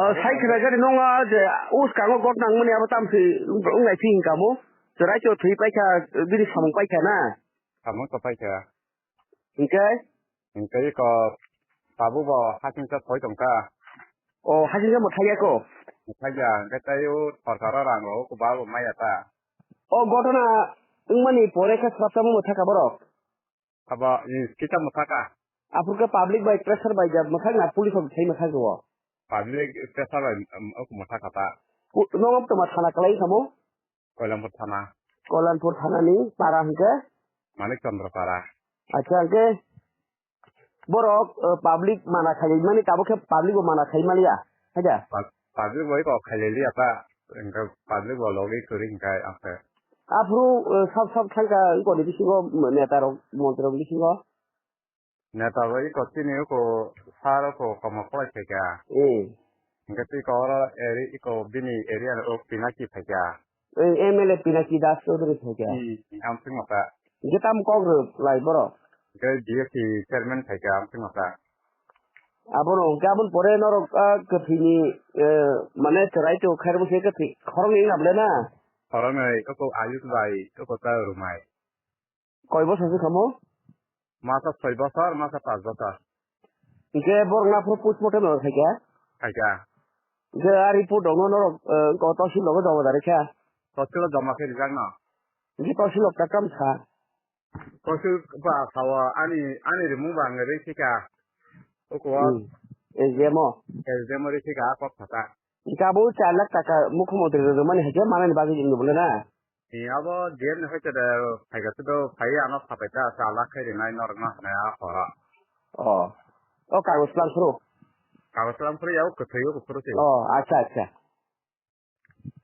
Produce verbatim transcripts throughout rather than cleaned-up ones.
O, sai khna gari nongo je uskango got nangmani abo tamsi wngnai phi hinkamo. Chwrai cho thwi paikha, bini samung paikha na. Samung to paikha. Hinkhe? Hinkhe iko tabuk bo hasingsa thoi tongkha. O, hasingsa mwthai ya ko? Mwthai ya, hinkhe tei o sorkaro rang rw ko ba bo maya ta. O gotona wngmani pore khe swrapsa mwthaka borok. Abo, eh, kisa mwthaka. Aphuru khe public bai pressure bai ja mwthak na police rok thai mwthak o. Public pressure bai, um, ok mwthaka ta. Ku-, nogo toma thana kwlai samo? Koilampur thana. Koilampur thana ni para hwnkhe? Manik Chandra para. Acha hwnkhe borok, eh, public mana khai mani tabuk khe public bo mana khai maliya. Haida? Pa-, public bai kok khai liya ta. Engka public bo logi kuri hingkai angkhe. Aphuru, eh, sab sab thangka wngkoni bisingo neta rok, montri rok bisingo? Neta bai ko chini ko sar ko komo kolai khaika. Hmm. Hingke twi ko oro eri-, iko bini area o Pinaki phaika. Eh, M L A Pinaki Das Chaudhary phaika. Hmm, amsing mata. Hingke tam kok rw lai boro? Hingke D S C chairman phaika amsing mata. Abono hingke aboni pore norok, ah, kwthwini, eh, mane chwrai to khairokse kwthwi khoroknwi wngna bwle na? Khoroknwi, oko Ayush bai, oko ta Rumai. Koi bosor se kamo? Masa soi bosor, masa panch bosor. Hingke borok na phuru postmortem no khaika? Khaika. Hingke a report rok no norok, eh, ko tosil rogo joma dari kha? Tosil o joma khe rijak no. Hingke tosil rok ta kam sa? Tosil ba sawa ani, ani rimung ba ang ri sika. Oko o. Hmm. S D M o? S D M o ri sika a kok saka. Hingke abo char lakh taka mukhyamantri rwmani hai khe manani bagwi wngwi bole na? Ni abo D M ni hoite de phaikha se do phai ano sapai ta sa lakh khai rinai norok no hanai a horo. Oh. O kagoj tlang phuru? Kagoj tlang phuru ya o kwthwi o phuru se. Oh, acha, acha.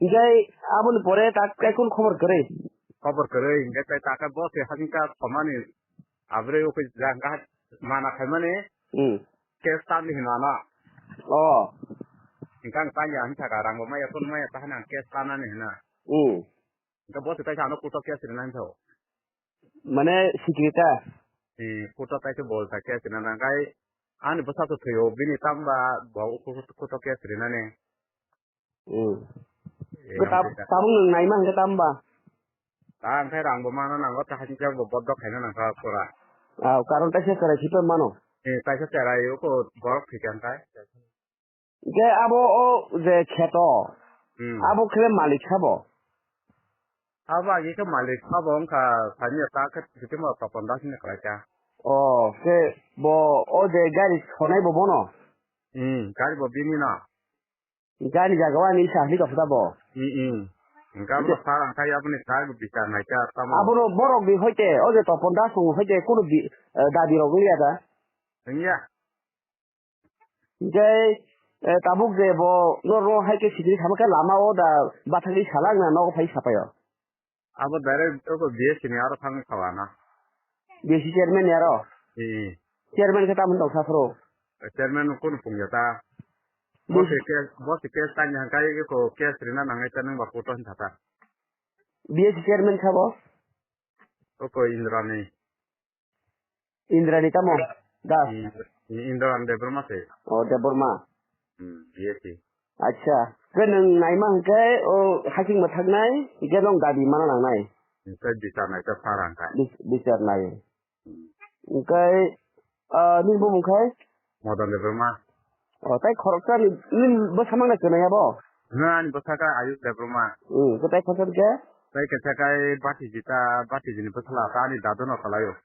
Hingke aboni pore tak kai kun khobor kwrwi? Khobor kwrwi hingke tai taka bo se hasing ta somani abre o khe jang ka mana khaimani. Hmm. Case tangdi hino ano. Oh. Hingke ang tangya hingke saka rang bo maya kun maya ta hana case tanani hino. Hmm. Hingke bo se kaisa ano kutok case rina hingke. Mane sikiri ta? Hmm, kutok kaisa bol ta case rina nang kai ani bwsa to thwi o bini tamba bo kutok case rina ni. Hmm. Eh, Ko tab-, ang tabuk nwng naima hingke tamba? Ta ang khe rang bo mana nango ta hingke bo boddok khaina nangkha pura. Ah, karon kaisa cherai sipa mano. Eh, kaisa cherai o ko borok thwi khe ang kai. Je abo o je kheto, Hmm. abo khe malik sabo? Abo agi khe malik sabo wngkha, sani ta khe September Topon Das ni kwlai kha. O, khe bo o je gari sonai bo bono? Hmm, gari bo bini no. Gari jaga o ani sa hini kaphuta bo. Hmm, hmm. Hingke abo Ite- sa ang kha aboni sa bichar nai kha tamo. Abono borok ni hoite, o je Topon Das song hoite kuno bi-, eh, dabi rok wngya da? Wngya. Hingke, eh, tabuk je bo norok hai khe sikiri kama khe lama o da bathagwi sala wngna nogo phai sapai o. Abo direct oko B S C ni aro thangwi khawa na. B S C chairman ni aro? Ee. Chairman khe tamoni tong saphuru? Chairman no kunu pungya ta. Bo se case, bo se case tang yang kai ko case rina nangai ta nang ba photo hin thata. B S C chairman sabo? Oko Indrani. Indrani tamo? Das. Indra-, Indrani Debbarma se. Oh, Debbarma. Hmm, B S C. Acha. Ke nwng naima hwnkhe o hasing mwthaknai, hwnkhe nwng dabi mana nangnai. Hwnkhe bichar nai khe sara hwnkhe. Bis-, bichar nai. Hmm. Hwnkhe, ah, nini bumung khai? Madan Debbarma. Oh, tai khoroksa ni, nini bwsa mangna kwnai abo? Hwnkhe ani bwsa khe Ayush Debbarma. Hmm, hwnkhe tai khoroksa ni khe? Tai khe khe Bati Jita, Bati Jini bwsala, ta ani dadu no kwlai o.